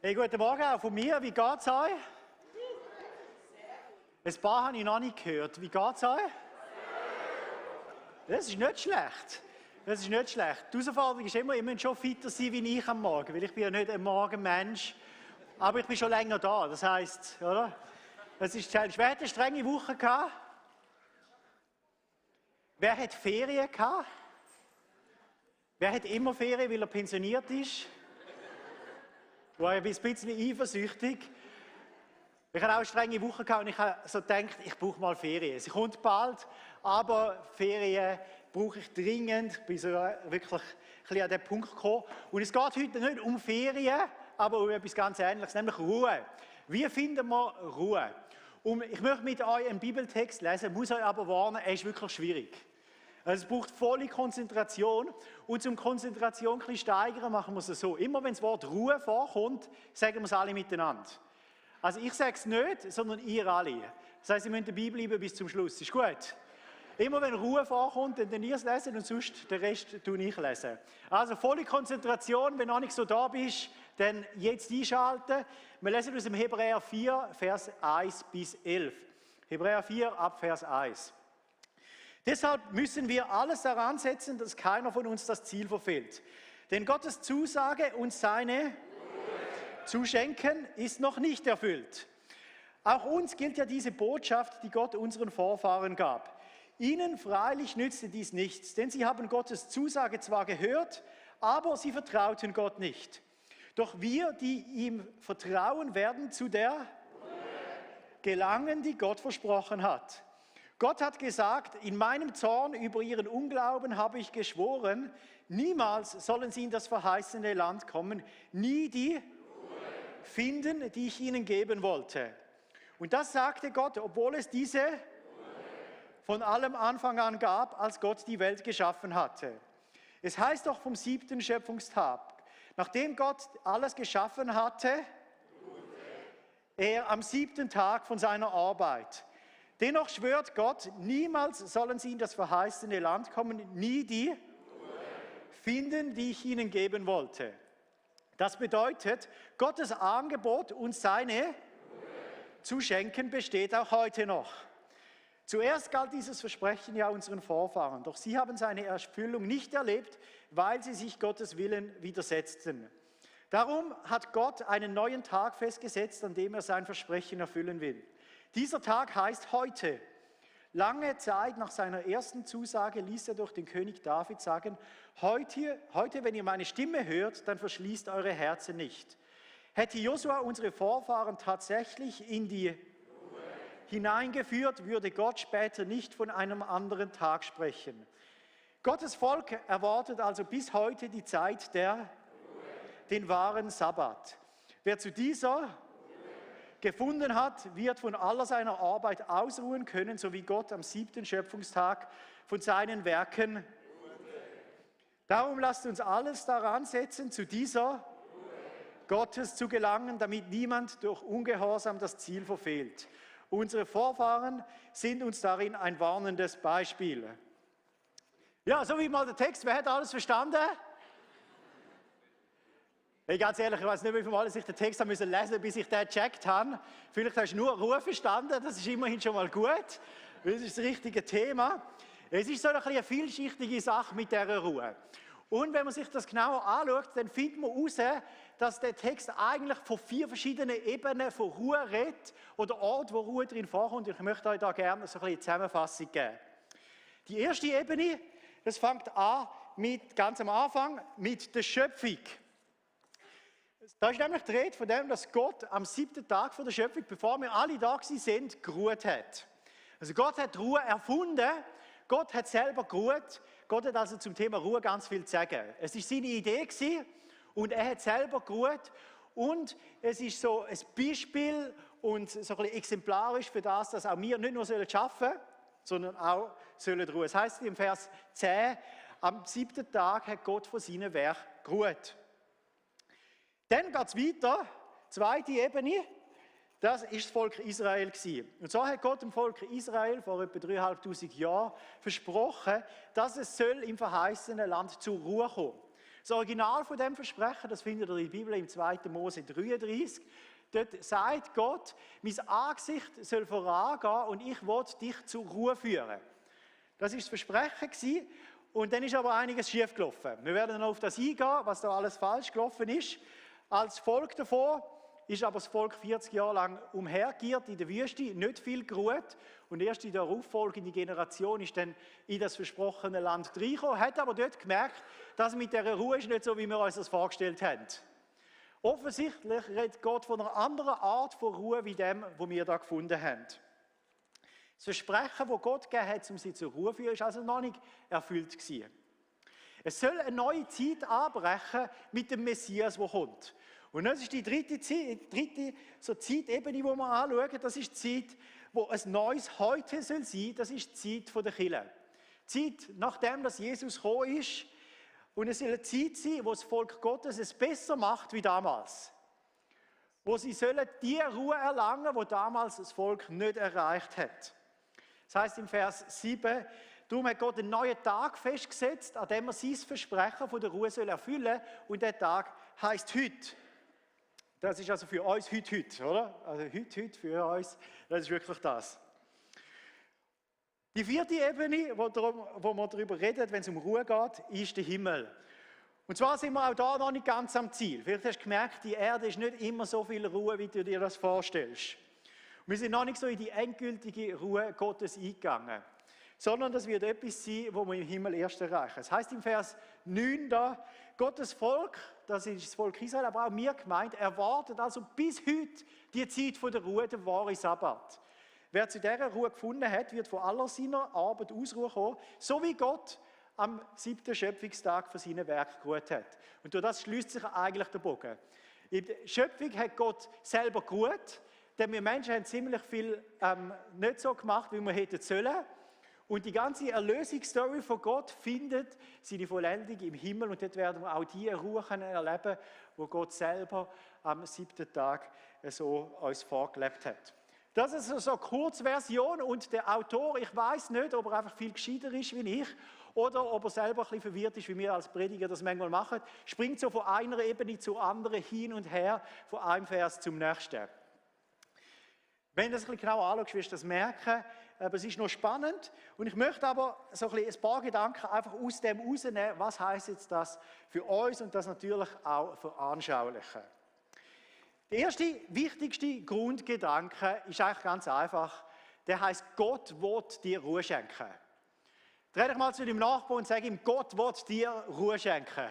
Hey, guten Morgen auch von mir. Wie geht's euch? Ein paar habe ich noch nicht gehört. Wie geht's euch? Das ist nicht schlecht. Das ist nicht schlecht. Die Herausforderung ist immer, ich muss schon fitter sein wie ich am Morgen, weil ich bin ja nicht ein Morgenmensch. Aber ich bin schon länger da, das heisst, oder? Das ist challenge. Wer hat eine strenge Woche gehabt? Wer hat Ferien gehabt? Wer hat immer Ferien, weil er pensioniert ist? Ich bin ein bisschen eifersüchtig. Ich hatte auch eine strenge Woche gehabt und ich habe so gedacht, ich brauche mal Ferien. Sie kommt bald, aber Ferien brauche ich dringend. Ich bin so wirklich ein bisschen an den Punkt gekommen. Und es geht heute nicht um Ferien, aber um etwas ganz Ähnliches, nämlich Ruhe. Wie finden wir Ruhe? Und ich möchte mit euch einen Bibeltext lesen, muss euch aber warnen, er ist wirklich schwierig. Also es braucht volle Konzentration und zum Konzentration ein bisschen steigern machen wir es so. Immer wenn das Wort Ruhe vorkommt, sagen wir es alle miteinander. Also ich sage es nicht, sondern ihr alle. Das heisst, ihr müsst dabei bleiben bis zum Schluss. Ist gut? Immer wenn Ruhe vorkommt, dann ihr es lesen und sonst den Rest tue ich lesen. Also volle Konzentration, wenn du noch nicht so da bist, dann jetzt einschalten. Wir lesen aus dem Hebräer 4, Vers 1 bis 11. Hebräer 4, ab Vers 1. Deshalb müssen wir alles daran setzen, dass keiner von uns das Ziel verfehlt. Denn Gottes Zusage und seine Zuschenken ist noch nicht erfüllt. Auch uns gilt ja diese Botschaft, die Gott unseren Vorfahren gab. Ihnen freilich nützte dies nichts, denn sie haben Gottes Zusage zwar gehört, aber sie vertrauten Gott nicht. Doch wir, die ihm vertrauen, werden zu der gelangen, die Gott versprochen hat. Gott hat gesagt, in meinem Zorn über ihren Unglauben habe ich geschworen, niemals sollen sie in das verheißene Land kommen, nie die finden, die ich ihnen geben wollte. Und das sagte Gott, obwohl es diese von allem Anfang an gab, als Gott die Welt geschaffen hatte. Es heißt doch vom 7. Schöpfungstag, nachdem Gott alles geschaffen hatte, er am 7. Tag von seiner Arbeit. Dennoch schwört Gott, niemals sollen sie in das verheißene Land kommen, nie die finden, die ich ihnen geben wollte. Das bedeutet, Gottes Angebot, uns seine zu schenken, besteht auch heute noch. Zuerst galt dieses Versprechen ja unseren Vorfahren, doch sie haben seine Erfüllung nicht erlebt, weil sie sich Gottes Willen widersetzten. Darum hat Gott einen neuen Tag festgesetzt, an dem er sein Versprechen erfüllen will. Dieser Tag heißt heute. Lange Zeit nach seiner ersten Zusage ließ er durch den König David sagen, heute, wenn ihr meine Stimme hört, dann verschließt eure Herzen nicht. Hätte Josua unsere Vorfahren tatsächlich in die hineingeführt, würde Gott später nicht von einem anderen Tag sprechen. Gottes Volk erwartet also bis heute die Zeit den wahren Sabbat. Wer zu dieser gefunden hat, wird von aller seiner Arbeit ausruhen können, so wie Gott am 7. Schöpfungstag von seinen Werken. Darum lasst uns alles daran setzen, zu dieser Gottes zu gelangen, damit niemand durch Ungehorsam das Ziel verfehlt. Unsere Vorfahren sind uns darin ein warnendes Beispiel. Ja, so wie mal der Text. Wer hat alles verstanden? Hey, ganz ehrlich, ich weiß nicht, wie viel Mal ich den Text haben müssen lesen, bis ich den gecheckt habe. Vielleicht hast du nur Ruhe verstanden, das ist immerhin schon mal gut. Das ist das richtige Thema. Es ist so eine vielschichtige Sache mit dieser Ruhe. Und wenn man sich das genauer anschaut, dann findet man heraus, dass der Text eigentlich von 4 verschiedenen Ebenen von Ruhe redet oder Orten, wo Ruhe drin vorkommt. Ich möchte euch da gerne so eine Zusammenfassung geben. Die erste Ebene, das fängt an ganz am Anfang mit der Schöpfung. Da ist nämlich die Rede von dem, dass Gott am 7. Tag von der Schöpfung, bevor wir alle da sind, geruht hat. Also Gott hat Ruhe erfunden, Gott hat selber geruht, Gott hat also zum Thema Ruhe ganz viel zu sagen. Es war seine Idee gewesen, und er hat selber geruht und es ist so ein Beispiel und so ein bisschen exemplarisch für das, dass auch wir nicht nur arbeiten sollen, sondern auch sollen ruhen. Es heisst im Vers 10, am 7. Tag hat Gott von seinem Werk geruht. Dann geht es weiter, zweite Ebene, das ist das Volk Israel gewesen. Und so hat Gott dem Volk Israel vor etwa 3'500 Jahren versprochen, dass es soll im verheißenen Land zur Ruhe kommen. Das Original von dem Versprechen, das findet ihr in der Bibel im 2. Mose 33. Dort sagt Gott, mein Angesicht soll vorangehen und ich will dich zur Ruhe führen. Das war das Versprechen gewesen. Und dann ist aber einiges schief gelaufen. Wir werden noch auf das eingehen, was da alles falsch gelaufen ist. Als Folge davon ist aber das Volk 40 Jahre lang umhergeirrt in der Wüste, nicht viel geruht. Und erst in der darauffolgenden Generation ist dann in das versprochene Land reingekommen, hat aber dort gemerkt, dass mit dieser Ruhe ist nicht so, wie wir uns das vorgestellt haben. Offensichtlich redet Gott von einer anderen Art von Ruhe, wie dem, was wir da gefunden haben. Das Versprechen, das Gott gegeben hat, um sie zur Ruhe zu führen, ist also noch nicht erfüllt gewesen. Es soll eine neue Zeit anbrechen mit dem Messias, der kommt. Und das ist die dritte Zeitebene, die wir anschauen. Das ist die Zeit, wo ein neues Heute soll sein. Das ist die Zeit der Kirche. Die Zeit, nachdem dass Jesus gekommen ist. Und es soll eine Zeit sein, wo das Volk Gottes es besser macht wie damals. Wo sie sollen die Ruhe erlangen, die damals das Volk nicht erreicht hat. Das heißt im Vers 7, darum hat Gott einen neuen Tag festgesetzt, an dem er sein Versprechen von der Ruhe soll erfüllen. Und der Tag heisst heute. Das ist also für uns heute, oder? Also heute für uns, das ist wirklich das. Die vierte Ebene, wo wir darüber reden, wenn es um Ruhe geht, ist der Himmel. Und zwar sind wir auch da noch nicht ganz am Ziel. Vielleicht hast du gemerkt, die Erde ist nicht immer so viel Ruhe, wie du dir das vorstellst. Und wir sind noch nicht so in die endgültige Ruhe Gottes eingegangen. Sondern das wird etwas sein, wo wir im Himmel erst erreichen. Das heißt im Vers 9 da, Gottes Volk, das ist das Volk Israel, aber auch wir gemeint, erwartet also bis heute die Zeit der Ruhe, der wahre Sabbat. Wer zu dieser Ruhe gefunden hat, wird von aller seiner Arbeit Ausruhe kommen, so wie Gott am 7. Schöpfungstag von seinem Werk geruht hat. Und durch das schließt sich eigentlich der Bogen. In der Schöpfung hat Gott selber geruht, denn wir Menschen haben ziemlich viel nicht so gemacht, wie wir hätten sollen. Und die ganze Erlösungsstory von Gott findet seine Vollendung im Himmel und dort werden wir auch die Ruhe erleben, wo Gott selber am 7. Tag so uns vorgelebt hat. Das ist so eine Kurzversion und der Autor, ich weiß nicht, ob er einfach viel gescheiter ist wie ich oder ob er selber ein bisschen verwirrt ist, wie wir als Prediger das manchmal machen, springt so von einer Ebene zur anderen hin und her, von einem Vers zum nächsten. Wenn du das ein bisschen genau anschaust, wirst du das merken, aber es ist noch spannend. Und ich möchte aber so ein paar Gedanken einfach aus dem rausnehmen, was heisst jetzt das für uns und das natürlich auch veranschaulichen. Der erste, wichtigste Grundgedanke ist eigentlich ganz einfach. Der heisst, Gott will dir Ruhe schenken. Dreh dich mal zu deinem Nachbarn und sag ihm, Gott will dir Ruhe schenken.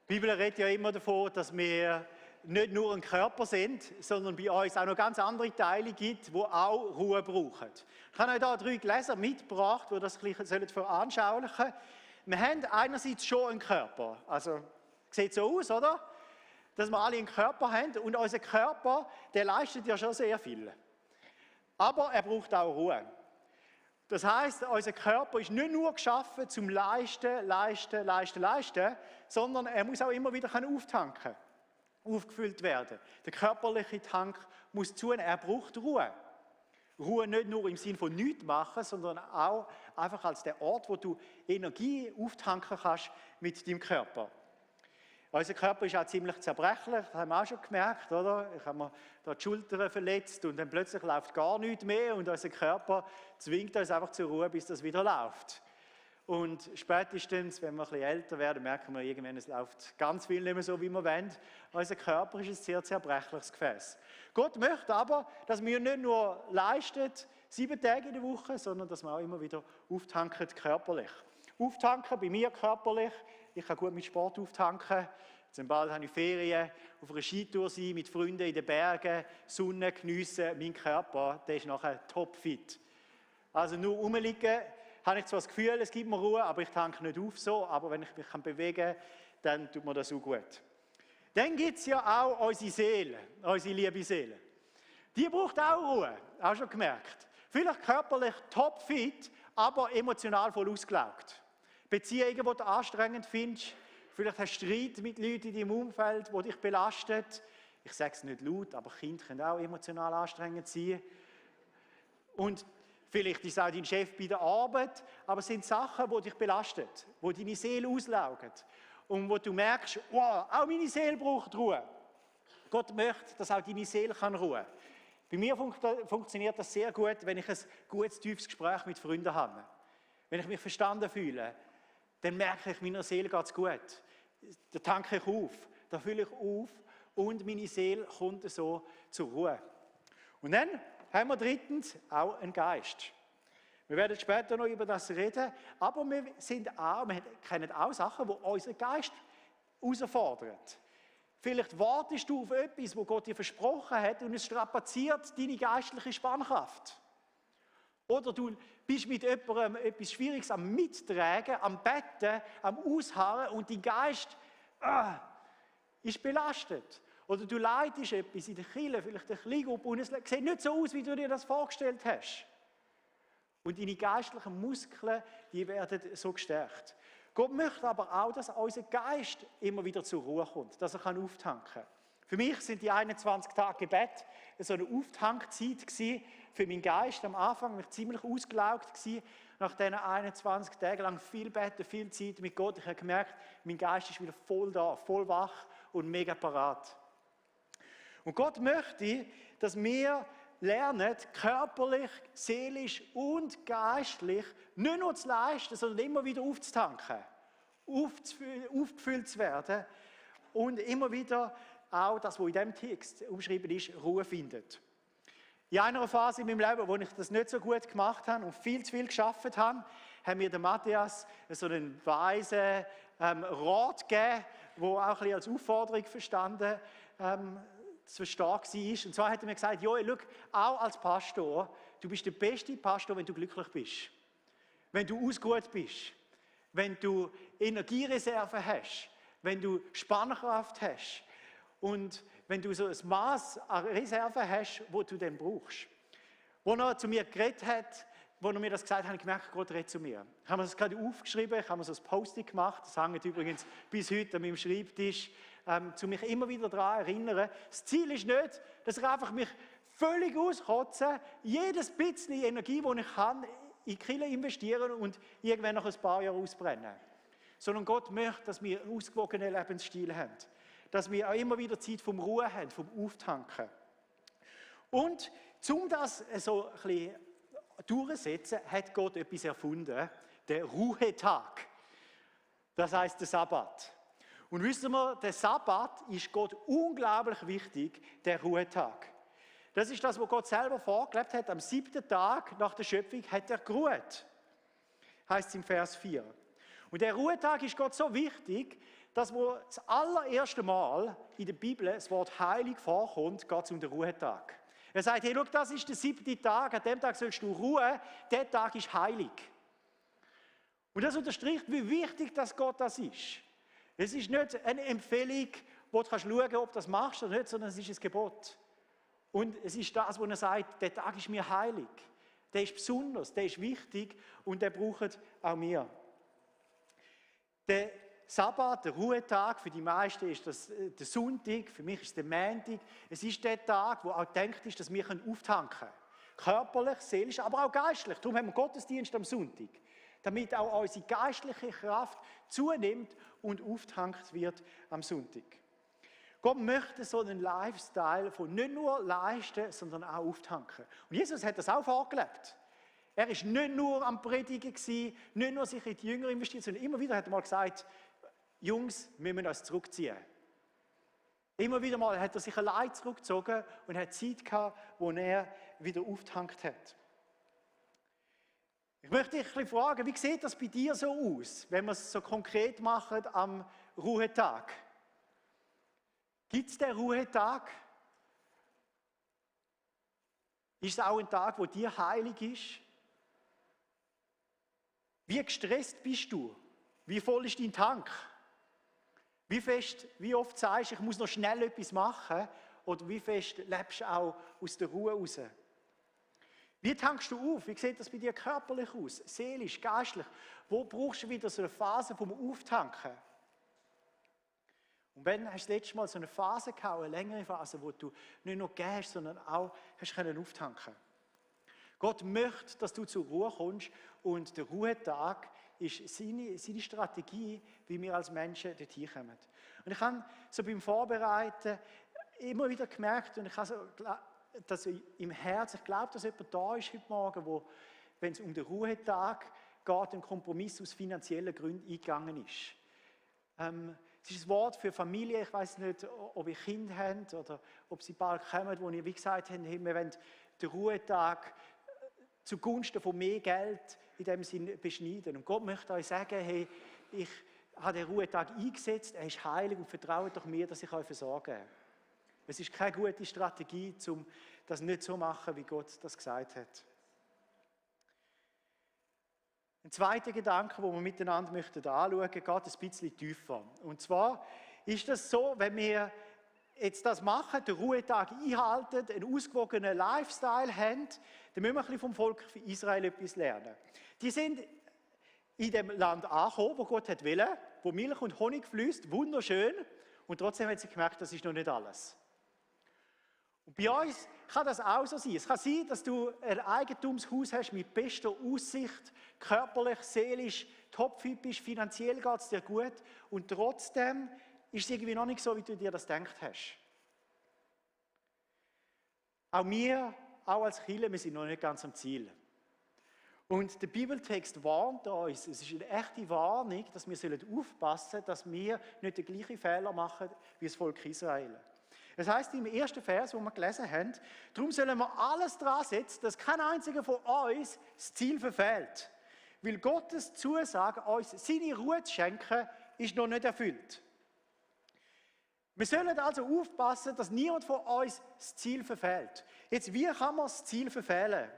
Die Bibel redet ja immer davon, dass wir nicht nur ein Körper sind, sondern bei uns auch noch ganz andere Teile gibt, die auch Ruhe brauchen. Ich habe euch hier 3 Gläser mitgebracht, die das ein bisschen veranschaulichen sollen. Wir haben einerseits schon einen Körper, also sieht so aus, oder? Dass wir alle einen Körper haben und unser Körper, der leistet ja schon sehr viel. Aber er braucht auch Ruhe. Das heisst, unser Körper ist nicht nur geschaffen zum Leisten, sondern er muss auch immer wieder auftanken, aufgefüllt werden. Der körperliche Tank muss zunehmen, er braucht Ruhe. Ruhe nicht nur im Sinne von nichts machen, sondern auch einfach als der Ort, wo du Energie auftanken kannst mit deinem Körper. Unser Körper ist auch ziemlich zerbrechlich, das haben wir auch schon gemerkt, oder? Ich habe mir da die Schulter verletzt und dann plötzlich läuft gar nichts mehr und unser Körper zwingt uns einfach zur Ruhe, bis das wieder läuft. Und spätestens, wenn wir ein bisschen älter werden, merken wir irgendwann, es läuft ganz viel nicht mehr so, wie wir wollen. Unser Körper ist ein sehr zerbrechliches Gefäß. Gott möchte aber, dass wir nicht nur leisten, 7 Tage in der Woche, sondern dass wir auch immer wieder auftanken körperlich. Auftanken bei mir körperlich. Ich kann gut mit Sport auftanken. Zum Beispiel habe ich Ferien, auf einer Skitour sein, mit Freunden in den Bergen, Sonne geniessen. Mein Körper, der ist nachher topfit. Also nur rumliegen, habe ich zwar das Gefühl, es gibt mir Ruhe, aber ich tanke nicht auf so. Aber wenn ich mich bewegen kann, dann tut mir das auch gut. Dann gibt es ja auch unsere Seele, unsere liebe Seele. Die braucht auch Ruhe, auch schon gemerkt. Vielleicht körperlich topfit, aber emotional voll ausgelaugt. Beziehungen, die du anstrengend findest, Vielleicht hast du Streit mit Leuten in deinem Umfeld, die dich belastet. Ich sage es nicht laut, aber Kinder können auch emotional anstrengend sein. Und vielleicht ist es auch dein Chef bei der Arbeit, aber es sind Sachen, die dich belasten, die deine Seele auslaugen. Und wo du merkst, wow, auch meine Seele braucht Ruhe. Gott möchte, dass auch deine Seele ruhen kann. Bei mir funktioniert das sehr gut, wenn ich ein gutes, tiefes Gespräch mit Freunden habe. Wenn ich mich verstanden fühle, dann merke ich, meiner Seele geht es gut. Da tanke ich auf, da fülle ich auf und meine Seele kommt so zur Ruhe. Und dann haben wir drittens auch einen Geist. Wir werden später noch über das reden, aber wir kennen auch Sachen, die unseren Geist herausfordern. Vielleicht wartest du auf etwas, was Gott dir versprochen hat und es strapaziert deine geistliche Spannkraft. Oder du bist mit jemandem etwas Schwieriges am Mittragen, am Betten, am Ausharren und dein Geist ist belastet. Oder du leitest etwas in der Kirche, vielleicht eine Kleingruppe, und es sieht nicht so aus, wie du dir das vorgestellt hast. Und deine geistlichen Muskeln, die werden so gestärkt. Gott möchte aber auch, dass unser Geist immer wieder zur Ruhe kommt, dass er auftanken kann. Für mich sind die 21 Tage Gebet so eine Auftankzeit gewesen für meinen Geist. Am Anfang war ich ziemlich ausgelaugt gewesen. Nach diesen 21 Tagen lang viel Beten, viel Zeit mit Gott. Ich habe gemerkt, mein Geist ist wieder voll da, voll wach und mega parat. Und Gott möchte, dass wir lernen, körperlich, seelisch und geistlich nicht nur zu leisten, sondern immer wieder aufzutanken, aufgefüllt zu werden und immer wieder auch das, was in diesem Text umschrieben ist, Ruhe findet. In einer Phase in meinem Leben, wo ich das nicht so gut gemacht habe und viel zu viel gearbeitet habe, hat mir der Matthias so einen weisen Rat gegeben, der auch ein bisschen als Aufforderung verstanden zu verstehen war. Und zwar hat er mir gesagt, Joel, schau, auch als Pastor, du bist der beste Pastor, wenn du glücklich bist. Wenn du ausgeruht bist. Wenn du Energiereserven hast. Wenn du Spannkraft hast. Und wenn du so ein Maß an Reserven hast, das du dann brauchst. Als er zu mir geredet hat, als er mir das gesagt hat, habe ich gemerkt, Gott redet zu mir. Ich habe mir das gerade aufgeschrieben, ich habe mir so ein Post-it gemacht, das hängt übrigens bis heute an meinem Schreibtisch, zu mich immer wieder daran erinnern. Das Ziel ist nicht, dass ich einfach mich völlig auskotze, jedes bisschen Energie, die ich kann, in die Kirche investieren und irgendwann nach ein paar Jahren ausbrennen. Sondern Gott möchte, dass wir einen ausgewogenen Lebensstil haben. Dass wir auch immer wieder Zeit vom Ruhe haben, vom Auftanken. Und um das so ein bisschen durchzusetzen, hat Gott etwas erfunden, der Ruhetag. Das heisst der Sabbat. Und wissen wir, der Sabbat ist Gott unglaublich wichtig, der Ruhetag. Das ist das, was Gott selber vorgelebt hat. Am 7. Tag nach der Schöpfung hat er geruht. Heißt es im Vers 4. Und der Ruhetag ist Gott so wichtig, dass wo das allererste Mal in der Bibel das Wort heilig vorkommt, geht es um den Ruhetag. Er sagt, hey, schau, das ist der 7. Tag, an dem Tag sollst du ruhen, der Tag ist heilig. Und das unterstreicht, wie wichtig das Gott das ist. Es ist nicht eine Empfehlung, wo du schauen kannst, ob du das machst oder nicht, sondern es ist ein Gebot. Und es ist das, wo er sagt, der Tag ist mir heilig. Der ist besonders, der ist wichtig und der braucht auch wir. Der Sabbat, der Ruhetag, für die meisten ist das der Sonntag, für mich ist es der Montag. Es ist der Tag, wo auch gedacht ist, dass wir auftanken können. Körperlich, seelisch, aber auch geistlich. Darum haben wir Gottesdienst am Sonntag. Damit auch unsere geistliche Kraft zunimmt und auftankt wird am Sonntag. Gott möchte so einen Lifestyle von nicht nur leisten, sondern auch auftanken. Und Jesus hat das auch vorgelebt. Er war nicht nur am Predigen, nicht nur sich in die Jünger investiert, sondern immer wieder hat er mal gesagt, Jungs, wir müssen uns zurückziehen. Immer wieder mal hat er sich allein zurückgezogen und hat Zeit gehabt, wo er wieder auftankt hat. Ich möchte dich ein bisschen fragen, wie sieht das bei dir so aus, wenn wir es so konkret machen am Ruhetag? Gibt es den Ruhetag? Ist es auch ein Tag, wo dir heilig ist? Wie gestresst bist du? Wie voll ist dein Tank? Wie oft sagst du, ich muss noch schnell etwas machen? Oder wie fest lebst du auch aus der Ruhe raus? Wie tankst du auf? Wie sieht das bei dir körperlich aus? Seelisch, geistlich? Wo brauchst du wieder so eine Phase vom Auftanken? Und wenn hast du das letzte Mal so eine Phase gehabt, eine längere Phase, wo du nicht nur gehst, sondern auch hast können auftanken. Gott möchte, dass du zur Ruhe kommst und der Ruhetag ist seine Strategie, wie wir als Menschen dorthin kommen. Und ich habe so beim Vorbereiten immer wieder gemerkt und ich habe so, dass im Herzen, ich glaube, dass jemand da ist heute Morgen, wo, wenn es um den Ruhetag geht, ein Kompromiss aus finanziellen Gründen eingegangen ist. Es ist ein Wort für Familie, ich weiß nicht, ob ihr Kinder habt oder ob sie bald kommen, wo ihr wie gesagt habt, hey, wir wollen den Ruhetag zugunsten von mehr Geld in dem Sinne beschneiden. Und Gott möchte euch sagen, hey, ich habe den Ruhetag eingesetzt, er ist heilig und vertraut doch mir, dass ich euch versorge. Es ist keine gute Strategie, um das nicht so zu machen, wie Gott das gesagt hat. Ein zweiter Gedanke, den wir miteinander anschauen möchten, geht ein bisschen tiefer. Und zwar ist das so, wenn wir jetzt das machen, den Ruhetag einhalten, einen ausgewogenen Lifestyle haben, dann müssen wir ein bisschen vom Volk Israel etwas lernen. Die sind in dem Land angekommen, wo Gott wollte, wo Milch und Honig fließt, wunderschön, und trotzdem haben sie gemerkt, das ist noch nicht alles. Und bei uns kann das auch so sein. Es kann sein, dass du ein Eigentumshaus hast mit bester Aussicht, körperlich, seelisch, topfit bist, finanziell geht es dir gut und trotzdem ist es irgendwie noch nicht so, wie du dir das gedacht hast. Auch wir, auch als Kirche, wir sind noch nicht ganz am Ziel. Und der Bibeltext warnt uns, es ist eine echte Warnung, dass wir aufpassen sollen, dass wir nicht den gleichen Fehler machen wie das Volk Israel. Das heisst im ersten Vers, wo wir gelesen haben, darum sollen wir alles dran setzen, dass kein einziger von uns das Ziel verfehlt. Weil Gottes Zusage, uns seine Ruhe zu schenken, ist noch nicht erfüllt. Wir sollen also aufpassen, dass niemand von uns das Ziel verfehlt. Jetzt, wie kann man das Ziel verfehlen?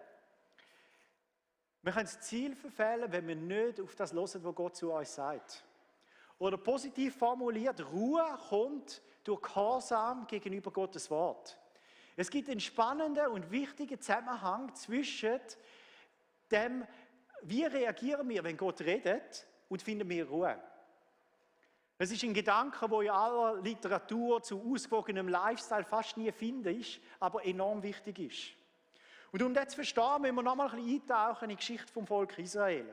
Wir können das Ziel verfehlen, wenn wir nicht auf das hören, was Gott zu uns sagt. Oder positiv formuliert, Ruhe kommt durch Gehorsam gegenüber Gottes Wort. Es gibt einen spannenden und wichtigen Zusammenhang zwischen dem, wie reagieren wir, wenn Gott redet, und finden wir Ruhe. Das ist ein Gedanke, der in aller Literatur zu ausgewogenem Lifestyle fast nie finden ist, aber enorm wichtig ist. Und um das zu verstehen, müssen wir nochmal ein bisschen eintauchen in die Geschichte vom Volk Israel.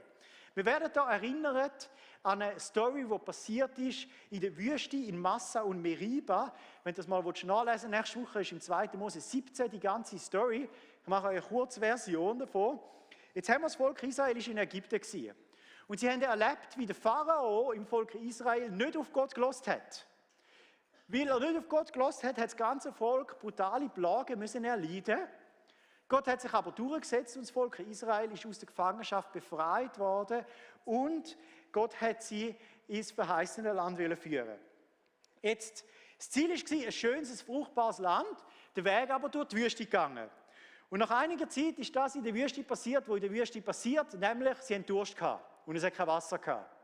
Wir werden da erinnert an eine Story, die passiert ist in der Wüste in Massa und Meriba. Wenn du das mal nachlesen willst, nächste Woche ist im 2. Mose 17 die ganze Story. Ich mache eine kurze Version davon. Jetzt haben wir das Volk Israel ist in Ägypten gewesen. Und sie haben erlebt, wie der Pharao im Volk Israel nicht auf Gott gehört hat. Weil er nicht auf Gott gehört hat, hat das ganze Volk brutale Plagen müssen erleiden. Gott hat sich aber durchgesetzt und das Volk Israel ist aus der Gefangenschaft befreit worden und Gott hat sie ins verheißene Land führen. Jetzt, das Ziel war ein schönes, fruchtbares Land, der Weg aber durch die Wüste gegangen. Und nach einiger Zeit ist das in der Wüste passiert, was in der Wüste passiert, nämlich sie hatten Durst gehabt und es hat kein Wasser gehabt.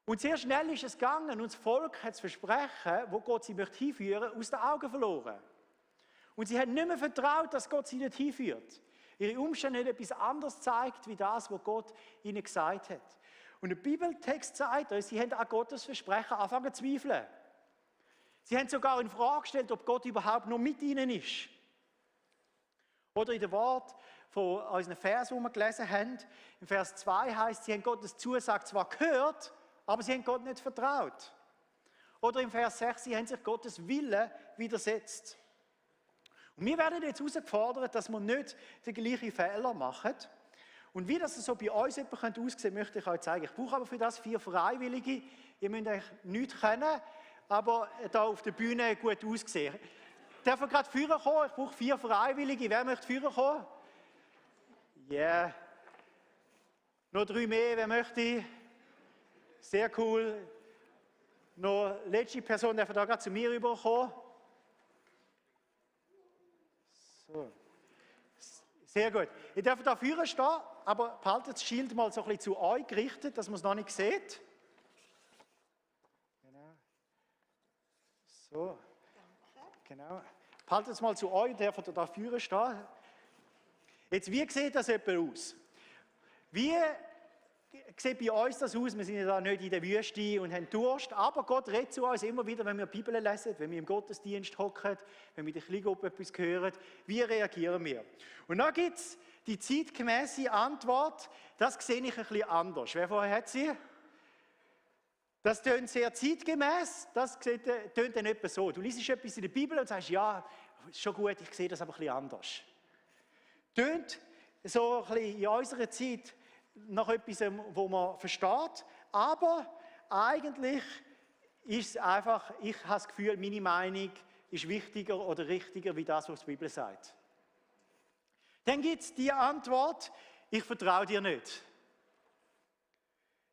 Und sehr schnell ist es gegangen und das Volk hat das Versprechen, wo Gott sie hinführen möchte, aus den Augen verloren. Und sie haben nicht mehr vertraut, dass Gott sie nicht hinführt. Ihre Umstände haben etwas anderes gezeigt, wie das, was Gott ihnen gesagt hat. Und der Bibeltext sagt uns, sie haben an Gottes Versprechen angefangen zu zweifeln. Sie haben sogar in Frage gestellt, ob Gott überhaupt noch mit ihnen ist. Oder in dem Wort von unseren Vers, die wir gelesen haben, im Vers 2 heißt, sie haben Gottes Zusage zwar gehört, aber sie haben Gott nicht vertraut. Oder im Vers 6, sie haben sich Gottes Willen widersetzt. Und wir werden jetzt herausgefordert, dass wir nicht den gleichen Fehler machen. Und wie das so bei uns aussehen könnte, möchte ich euch zeigen. Ich brauche aber für das 4 Freiwillige. Ihr müsst eigentlich nichts können, aber da auf der Bühne gut aussehen. Darf ich gerade führen kommen? Ich brauche 4 Freiwillige. Wer möchte führen kommen? Ja. Yeah. Noch 3 mehr, wer möchte? Sehr cool. Noch letzte Person, darf da gerade zu mir rüberkommen? So. Sehr gut. Ihr dürft da vorne stehen, aber behaltet das Schild mal so ein bisschen zu euch gerichtet, dass man es noch nicht sieht. Genau. So. Genau. Behaltet es mal zu euch, dürft da vorne stehen. Jetzt, wie sieht das etwa aus? Wie sieht bei uns das aus, wir sind ja da nicht in der Wüste und haben Durst, aber Gott redet zu uns immer wieder, wenn wir die Bibel lesen, wenn wir im Gottesdienst hocken, wenn wir in der Kleingruppe etwas hören, wie reagieren wir? Und dann gibt es die zeitgemäße Antwort, das sehe ich ein bisschen anders. Wer vorher hat sie? Das tönt sehr zeitgemäß, das tönt dann etwa so. Du liest etwas in der Bibel und sagst, ja, ist schon gut, ich sehe das aber ein bisschen anders. Tönt so ein bisschen in unserer Zeit nach etwas, wo man versteht, aber eigentlich ist es einfach, ich habe das Gefühl, meine Meinung ist wichtiger oder richtiger, wie das, was die Bibel sagt. Dann gibt es die Antwort, ich vertraue dir nicht.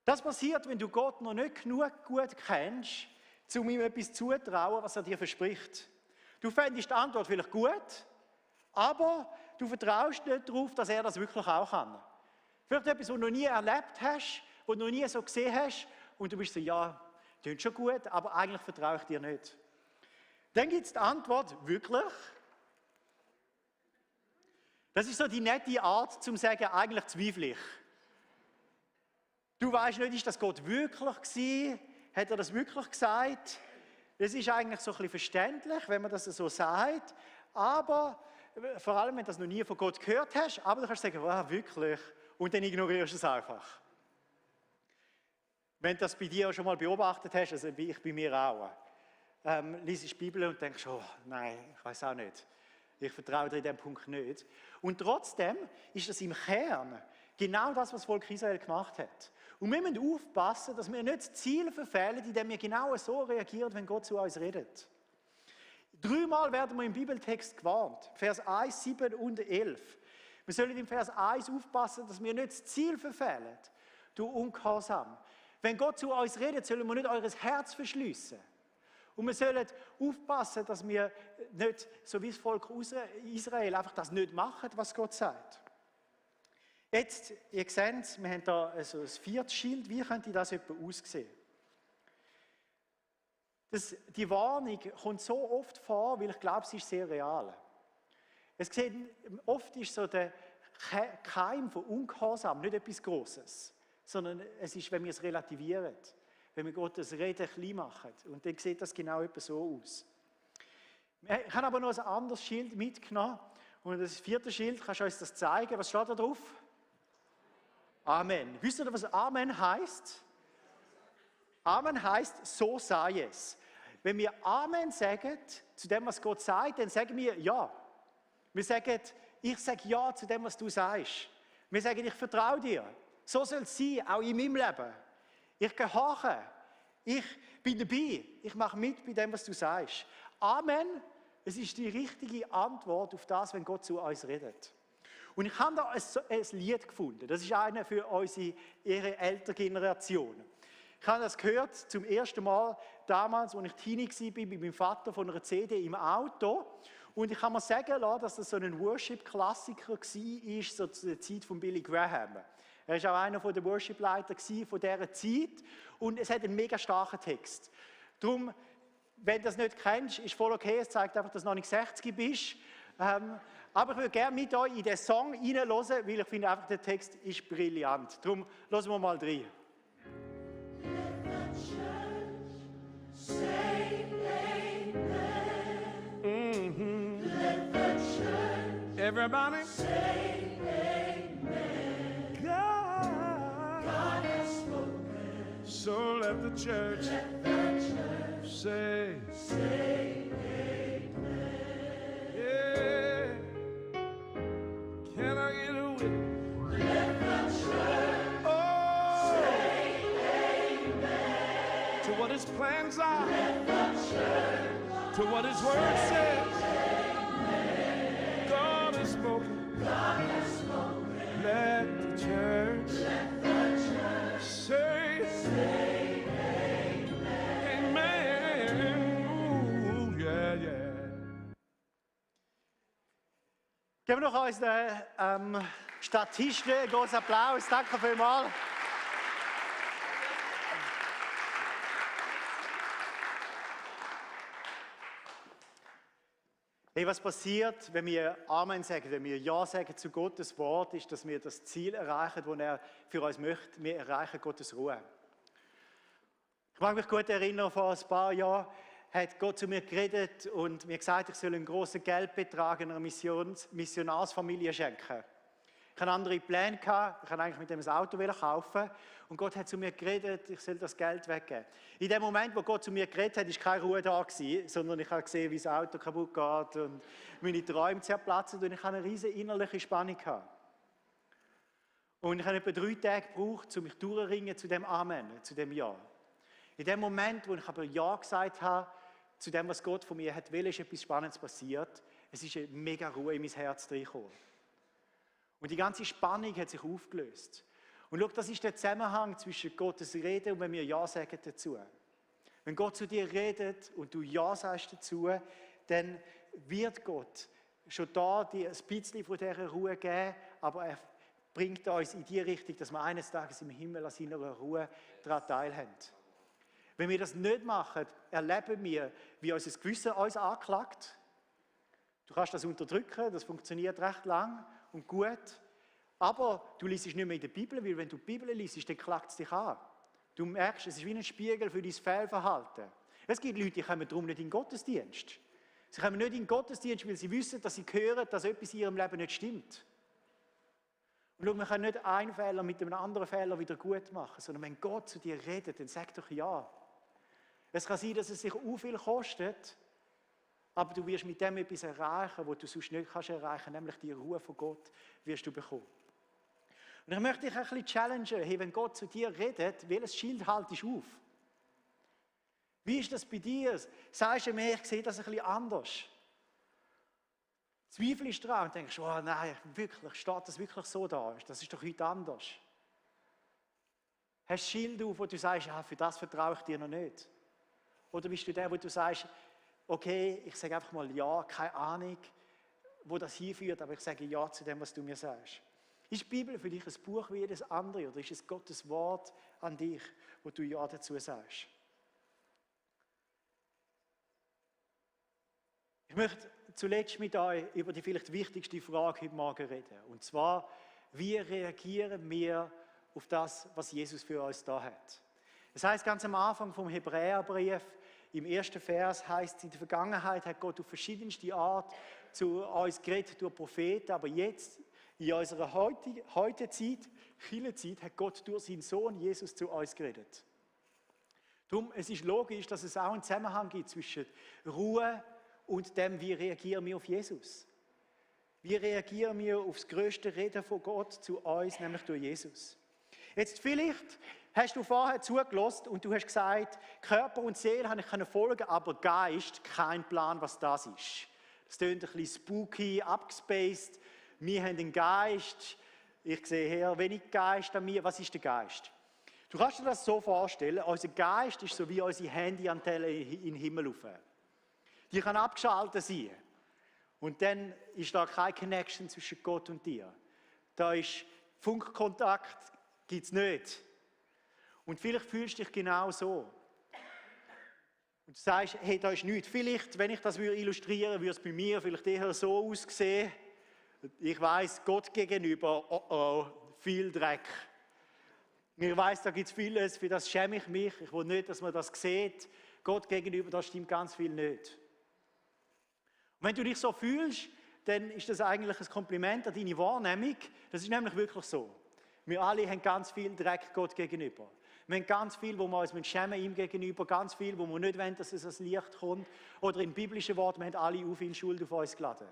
Das passiert, wenn du Gott noch nicht genug gut kennst, um ihm etwas zuzutrauen, was er dir verspricht. Du fändest die Antwort vielleicht gut, aber du vertraust nicht darauf, dass er das wirklich auch kann. Vielleicht etwas, was du noch nie erlebt hast, was du noch nie so gesehen hast, und du bist so, ja, das klingt schon gut, aber eigentlich vertraue ich dir nicht. Dann gibt es die Antwort, wirklich? Das ist so die nette Art, zum zu sagen, eigentlich zweifle ich. Du weißt nicht, ist das Gott wirklich gewesen? Hat er das wirklich gesagt? Das ist eigentlich so ein bisschen verständlich, wenn man das so sagt. Aber vor allem, wenn du das noch nie von Gott gehört hast, aber du kannst sagen, wow, wirklich? Und dann ignorierst du es einfach. Wenn du das bei dir schon mal beobachtet hast, also ich bei mir auch, liest die Bibel und denkst, oh nein, ich weiß auch nicht. Ich vertraue dir in diesem Punkt nicht. Und trotzdem ist das im Kern genau das, was das Volk Israel gemacht hat. Und wir müssen aufpassen, dass wir nicht das Ziel verfehlen, indem wir genau so reagieren, wenn Gott zu uns redet. 3-mal werden wir im Bibeltext gewarnt, Vers 1, 7 und 11. Wir sollen im Vers 1 aufpassen, dass wir nicht das Ziel verfehlen, durch Ungehorsam. Wenn Gott zu uns redet, sollen wir nicht eures Herz verschliessen. Und wir sollen aufpassen, dass wir nicht, so wie das Volk Israel, einfach das nicht machen, was Gott sagt. Jetzt, ihr seht, wir haben hier also ein 4. Schild. Wie könnte das etwa aussehen? Die Warnung kommt so oft vor, weil ich glaube, sie ist sehr real. Oft ist so der Keim von Ungehorsam nicht etwas Grosses, sondern es ist, wenn wir es relativieren, wenn wir Gottes Reden klein machen. Und dann sieht das genau etwa so aus. Ich habe aber noch ein anderes Schild mitgenommen. Und das 4. Schild, kannst du uns das zeigen? Was steht da drauf? Amen. Wisst ihr, was Amen heißt? Amen heißt, so sei es. Wenn wir Amen sagen zu dem, was Gott sagt, dann sagen wir ja. Wir sagen, ich sage ja zu dem, was du sagst. Wir sagen, ich vertraue dir. So soll es sein, auch in meinem Leben. Ich gehorche. Ich bin dabei. Ich mache mit bei dem, was du sagst. Amen, es ist die richtige Antwort auf das, wenn Gott zu uns redet. Und ich habe da ein Lied gefunden. Das ist einer für ihre ältere Generation. Ich habe das gehört zum ersten Mal damals, als ich Teenie war, bei meinem Vater von einer CD im Auto. Und ich kann mir sagen lassen, dass das so ein Worship-Klassiker war, so zu der Zeit von Billy Graham. Er war auch einer der Worship-Leiter von dieser Zeit. Und es hat einen mega starken Text. Darum, wenn du das nicht kennst, ist voll okay. Es zeigt einfach, dass du noch nicht 60 bist. Aber ich würde gerne mit euch in den Song hineinhören, weil ich finde einfach, der Text ist brillant. Darum hören wir mal rein. Everybody say amen. God has spoken. So let the church say amen. Yeah. Can I get a witness? Let the church say amen. To what his plans are. Let the church to what his word says. God has spoken. Let the church say amen. Amen. Ooh, yeah, yeah. Geben wir noch unseren Statisten einen großen Applaus. Danke vielmals. Hey, was passiert, wenn wir Amen sagen, wenn wir Ja sagen zu Gottes Wort, ist, dass wir das Ziel erreichen, das er für uns möchte. Wir erreichen Gottes Ruhe. Ich mag mich gut erinnern, vor ein paar Jahren hat Gott zu mir geredet und mir gesagt, ich soll einen grossen Geldbetrag einer Missionarsfamilie schenken. Ich hatte andere Pläne, ich wollte eigentlich mit dem ein Auto kaufen und Gott hat zu mir geredet, ich soll das Geld weggeben. In dem Moment, wo Gott zu mir geredet hat, war keine Ruhe da gewesen, sondern ich habe gesehen, wie das Auto kaputt geht und meine Träume zerplatzen und ich hatte eine riesige innerliche Spannung. Und ich habe etwa 3 Tage gebraucht, um mich durchzuringen zu dem Amen, zu dem Ja. In dem Moment, wo ich aber Ja gesagt habe, zu dem, was Gott von mir hat will, ist etwas Spannendes passiert. Es ist eine mega Ruhe in mein Herz reingekommen. Und die ganze Spannung hat sich aufgelöst. Und schau, das ist der Zusammenhang zwischen Gottes Rede und wenn wir Ja sagen dazu. Wenn Gott zu dir redet und du Ja sagst dazu, dann wird Gott schon da dir ein bisschen von dieser Ruhe geben, aber er bringt uns in die Richtung, dass wir eines Tages im Himmel an seiner Ruhe daran teilhaben. Wenn wir das nicht machen, erleben wir, wie unser Gewissen uns anklagt. Du kannst das unterdrücken, das funktioniert recht lang und gut. Aber du liest nicht mehr in der Bibel, weil wenn du die Bibel liest, dann klagt es dich an. Du merkst, es ist wie ein Spiegel für dein Fehlverhalten. Es gibt Leute, die kommen darum nicht in den Gottesdienst. Sie kommen nicht in den Gottesdienst, weil sie wissen, dass sie hören, dass etwas in ihrem Leben nicht stimmt. Und schau, man kann nicht einen Fehler mit einem anderen Fehler wieder gut machen, sondern wenn Gott zu dir redet, dann sag doch Ja. Es kann sein, dass es sich auch viel kostet, aber du wirst mit dem etwas erreichen, was du sonst nicht erreichen kannst, nämlich die Ruhe von Gott wirst du bekommen. Und ich möchte dich ein bisschen challengen, hey, wenn Gott zu dir redet, welches Schild haltest du auf? Wie ist das bei dir? Sagst du mir, ich sehe das ein bisschen anders? Zweifelst du daran und denkst, oh nein, wirklich, steht das wirklich so da? Das ist doch heute anders. Hast du Schild auf, wo du sagst, ja, für das vertraue ich dir noch nicht? Oder bist du der, wo du sagst, okay, ich sage einfach mal Ja, keine Ahnung, wo das hinführt, aber ich sage Ja zu dem, was du mir sagst. Ist die Bibel für dich ein Buch wie jedes andere oder ist es Gottes Wort an dich, wo du Ja dazu sagst? Ich möchte zuletzt mit euch über die vielleicht wichtigste Frage heute Morgen reden. Und zwar, wie reagieren wir auf das, was Jesus für uns da hat? Das heißt ganz am Anfang vom Hebräerbrief, im 1. Vers heißt es, in der Vergangenheit hat Gott auf verschiedenste Art zu uns geredet durch Propheten, aber jetzt, in unserer heutigen Zeit, Kirchenzeit, hat Gott durch seinen Sohn Jesus zu uns geredet. Darum, es ist logisch, dass es auch einen Zusammenhang gibt zwischen Ruhe und dem, wie reagieren wir auf Jesus. Wie reagieren wir auf das grösste Reden von Gott zu uns, nämlich durch Jesus. Jetzt vielleicht hast du vorher zugelassen und du hast gesagt, Körper und Seele habe ich folgen, aber Geist, kein Plan, was das ist. Das klingt ein bisschen spooky, abgespaced. Wir haben einen Geist, ich sehe hier wenig Geist an mir. Was ist der Geist? Du kannst dir das so vorstellen, unser Geist ist so wie unsere Handyantenne in den Himmel rauf. Die kann abgeschaltet sein. Und dann ist da keine Connection zwischen Gott und dir. Da ist Funkkontakt, gibt es nicht. Und vielleicht fühlst du dich genau so. Und du sagst, hey, da ist nichts. Vielleicht, wenn ich das illustrieren würde, würde es bei mir vielleicht eher so aussehen. Ich weiss, Gott gegenüber, oh, viel Dreck. Ich weiss, da gibt es vieles, für das schäme ich mich. Ich will nicht, dass man das sieht. Gott gegenüber, da stimmt ganz viel nicht. Und wenn du dich so fühlst, dann ist das eigentlich ein Kompliment an deine Wahrnehmung. Das ist nämlich wirklich so. Wir alle haben ganz viel Dreck Gott gegenüber. Wir haben ganz viel, wo wir uns schämen ihm gegenüber, ganz viel, wo wir nicht wollen, dass es ans Licht kommt. Oder in biblischen Worten, wir haben alle auf ihn Schuld auf uns geladen.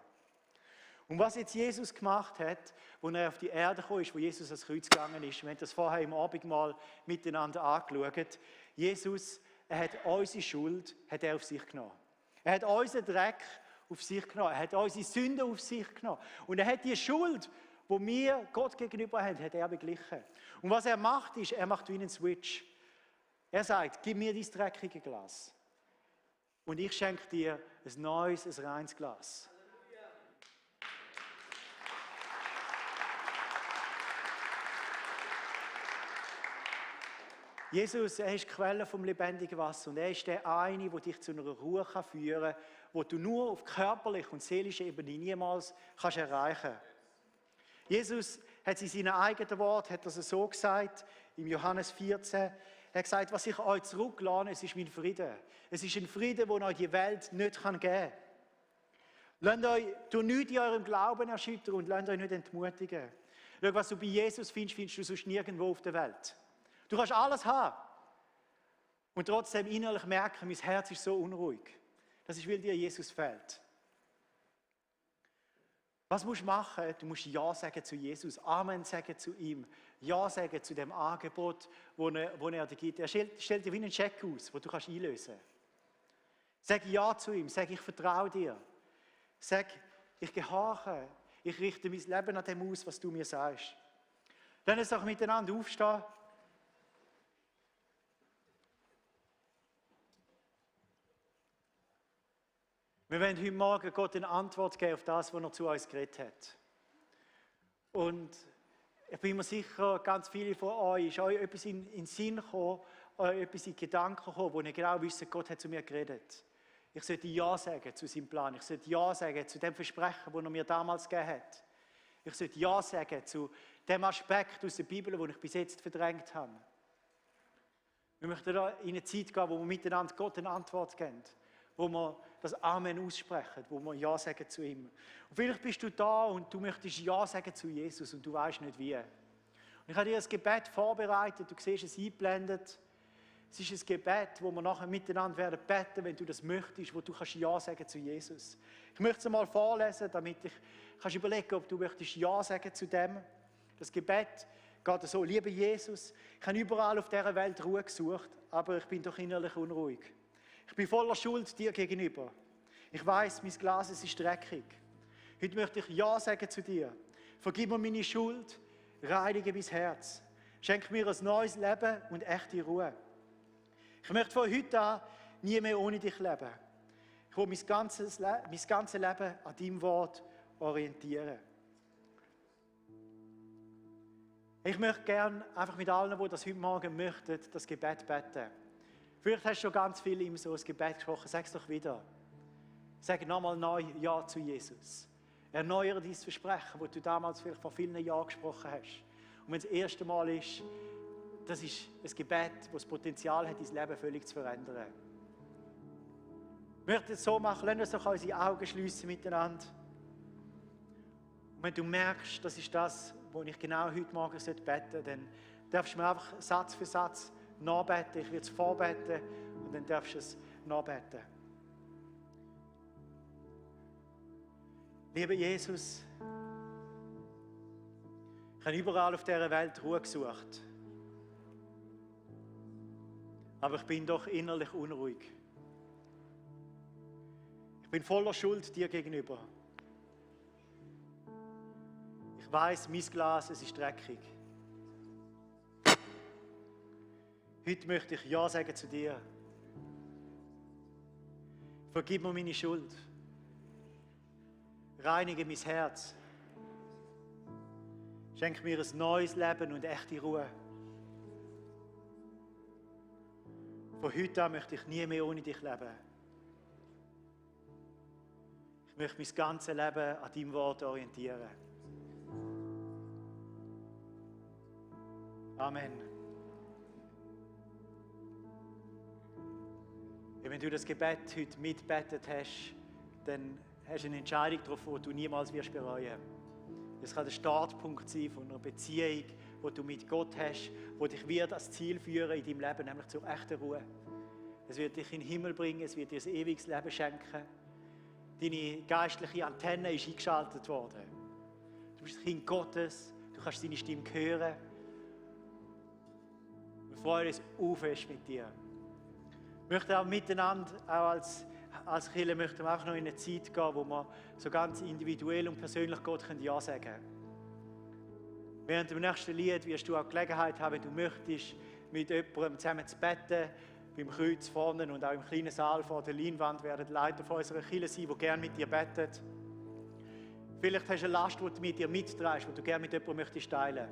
Und was jetzt Jesus gemacht hat, als er auf die Erde gekommen ist, wo Jesus ans Kreuz gegangen ist, wir haben das vorher im Abendmahl miteinander angeschaut, Jesus, er hat unsere Schuld auf sich genommen. Er hat unseren Dreck auf sich genommen. Er hat unsere Sünde auf sich genommen. Und er hat die Schuld, die wir Gott gegenüber haben, hat er beglichen. Und was er macht, ist, er macht wie einen Switch. Er sagt, gib mir dein dreckige Glas. Und ich schenke dir ein neues, ein reines Glas. Jesus, er ist die Quelle vom lebendigen Wasser und er ist der eine, der dich zu einer Ruhe führen kann, wo du nur auf körperlicher und seelischer Ebene niemals kannst erreichen. Jesus hat es in seinen eigenen Worten so gesagt, im Johannes 14, er hat gesagt, was ich euch zurücklasse, es ist mein Frieden. Es ist ein Frieden, den euch die Welt nicht geben kann. Lasst euch durch nichts in eurem Glauben erschüttern und lasst euch nicht entmutigen. Schau, was du bei Jesus findest, findest du sonst nirgendwo auf der Welt. Du kannst alles haben und trotzdem innerlich merken, mein Herz ist so unruhig. Das ist, weil dir Jesus fehlt. Was musst du machen? Du musst Ja sagen zu Jesus, Amen sagen zu ihm, Ja sagen zu dem Angebot, das er dir gibt. Er stellt dir wie einen Scheck aus, den du einlösen kannst. Sag Ja zu ihm, sag ich vertraue dir. Sag, ich gehorche, ich richte mein Leben an dem aus, was du mir sagst. Lass uns doch miteinander aufstehen. Wir wollen heute Morgen Gott eine Antwort geben auf das, was er zu uns geredet hat. Und ich bin mir sicher, ganz viele von euch ist euch etwas in den Sinn gekommen, euch etwas in Gedanken gekommen, wo ihr genau wisst, Gott hat zu mir geredet. Ich sollte Ja sagen zu seinem Plan. Ich sollte Ja sagen zu dem Versprechen, das er mir damals gegeben hat. Ich sollte Ja sagen zu dem Aspekt aus der Bibel, den ich bis jetzt verdrängt habe. Wir möchten da in eine Zeit gehen, wo wir miteinander Gott eine Antwort geben. Wo wir das Amen aussprechen, wo wir Ja sagen zu ihm. Und vielleicht bist du da und du möchtest Ja sagen zu Jesus und du weißt nicht wie. Und ich habe dir das Gebet vorbereitet, du siehst es eingeblendet. Es ist ein Gebet, wo wir nachher miteinander werden beten, wenn du das möchtest, wo du kannst Ja sagen zu Jesus. Ich möchte es einmal vorlesen, damit ich kannst überlegen, ob du möchtest Ja sagen zu dem. Das Gebet geht so: Lieber Jesus, ich habe überall auf dieser Welt Ruhe gesucht, aber ich bin doch innerlich unruhig. Ich bin voller Schuld dir gegenüber. Ich weiß, mein Glas ist dreckig. Heute möchte ich Ja sagen zu dir. Vergib mir meine Schuld, reinige mein Herz. Schenk mir ein neues Leben und echte Ruhe. Ich möchte von heute an nie mehr ohne dich leben. Ich will mein ganzes Leben an deinem Wort orientieren. Ich möchte gerne einfach mit allen, die das heute Morgen möchten, das Gebet beten. Vielleicht hast du schon ganz viel ihm so ein Gebet gesprochen. Sag es doch wieder. Sag nochmal neu Ja zu Jesus. Erneuere dein Versprechen, das du damals vielleicht vor vielen Jahren gesprochen hast. Und wenn es das erste Mal ist, das ist ein Gebet, das das Potenzial hat, dein Leben völlig zu verändern. Ich möchte es so machen, lass uns doch unsere Augen schliessen miteinander. Und wenn du merkst, das ist das, was ich genau heute Morgen beten sollte, dann darfst du mir einfach Satz für Satz nachbeten. Ich werde es vorbeten und dann darfst du es nachbeten. Lieber Jesus, ich habe überall auf dieser Welt Ruhe gesucht. Aber ich bin doch innerlich unruhig. Ich bin voller Schuld dir gegenüber. Ich weiß, mein Glas, es ist dreckig. Heute möchte ich Ja sagen zu dir. Vergib mir meine Schuld. Reinige mein Herz. Schenk mir ein neues Leben und echte Ruhe. Von heute an möchte ich nie mehr ohne dich leben. Ich möchte mein ganzes Leben an deinem Wort orientieren. Amen. Wenn du das Gebet heute mitbetet hast, dann hast du eine Entscheidung getroffen, die du niemals wirst bereuen. Es kann der Startpunkt sein von einer Beziehung, die du mit Gott hast, die dich wird als Ziel führen in deinem Leben, nämlich zur echten Ruhe. Es wird dich in den Himmel bringen, es wird dir ein ewiges Leben schenken. Deine geistliche Antenne ist eingeschaltet worden. Du bist ein Kind Gottes, du kannst seine Stimme hören. Wir freuen uns fest mit dir. Wir möchten auch miteinander, auch als Kirche, möchten wir auch noch in eine Zeit gehen, wo wir so ganz individuell und persönlich Gott Ja sagen können. Während dem nächsten Lied wirst du auch die Gelegenheit haben, wenn du möchtest, mit jemandem zusammen zu beten, beim Kreuz vorne und auch im kleinen Saal vor der Leinwand werden die Leiter von unserer Kirche sein, die gerne mit dir beten. Vielleicht hast du eine Last, die du mit dir mitträgst, die du gerne mit jemandem möchtest teilen.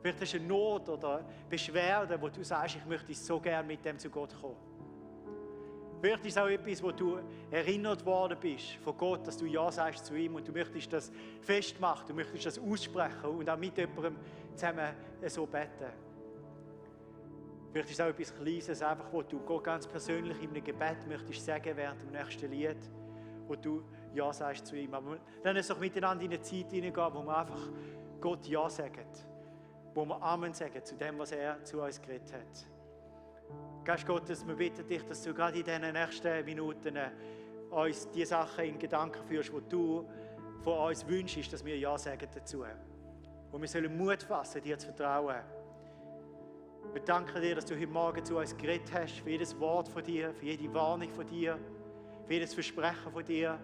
Vielleicht hast du eine Not oder Beschwerde, wo du sagst, ich möchte so gerne mit dem zu Gott kommen. Vielleicht ist es auch etwas, wo du erinnert worden bist von Gott, dass du Ja sagst zu ihm und du möchtest das festmachen, du möchtest das aussprechen und auch mit jemandem zusammen so beten. Vielleicht ist es auch etwas Kleines, einfach, wo du Gott ganz persönlich in einem Gebet möchtest sagen während dem nächsten Lied, wo du Ja sagst zu ihm. Aber dann ist es doch miteinander in eine Zeit hineingehen, wo wir einfach Gott Ja sagen, wo wir Amen sagen zu dem, was er zu uns geredet hat. Geist Gottes, wir bitten dich, dass du gerade in diesen nächsten Minuten uns die Sachen in Gedanken führst, die du von uns wünschst, dass wir Ja sagen dazu. Und wir sollen Mut fassen, dir zu vertrauen. Wir danken dir, dass du heute Morgen zu uns geredet hast, für jedes Wort von dir, für jede Warnung von dir, für jedes Versprechen von dir.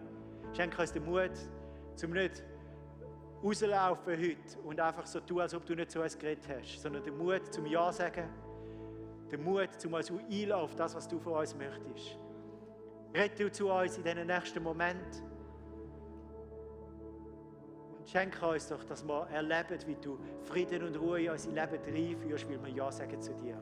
Schenke uns den Mut, zum nicht rauslaufen heute und einfach so tun, als ob du nicht zu uns geredet hast, sondern den Mut zum Ja sagen, den Mut, um uns einzulassen auf das, was du von uns möchtest. Rette du zu uns in diesen nächsten Moment und schenke uns doch, dass wir erleben, wie du Frieden und Ruhe in unser Leben reinführst, weil wir Ja sagen zu dir.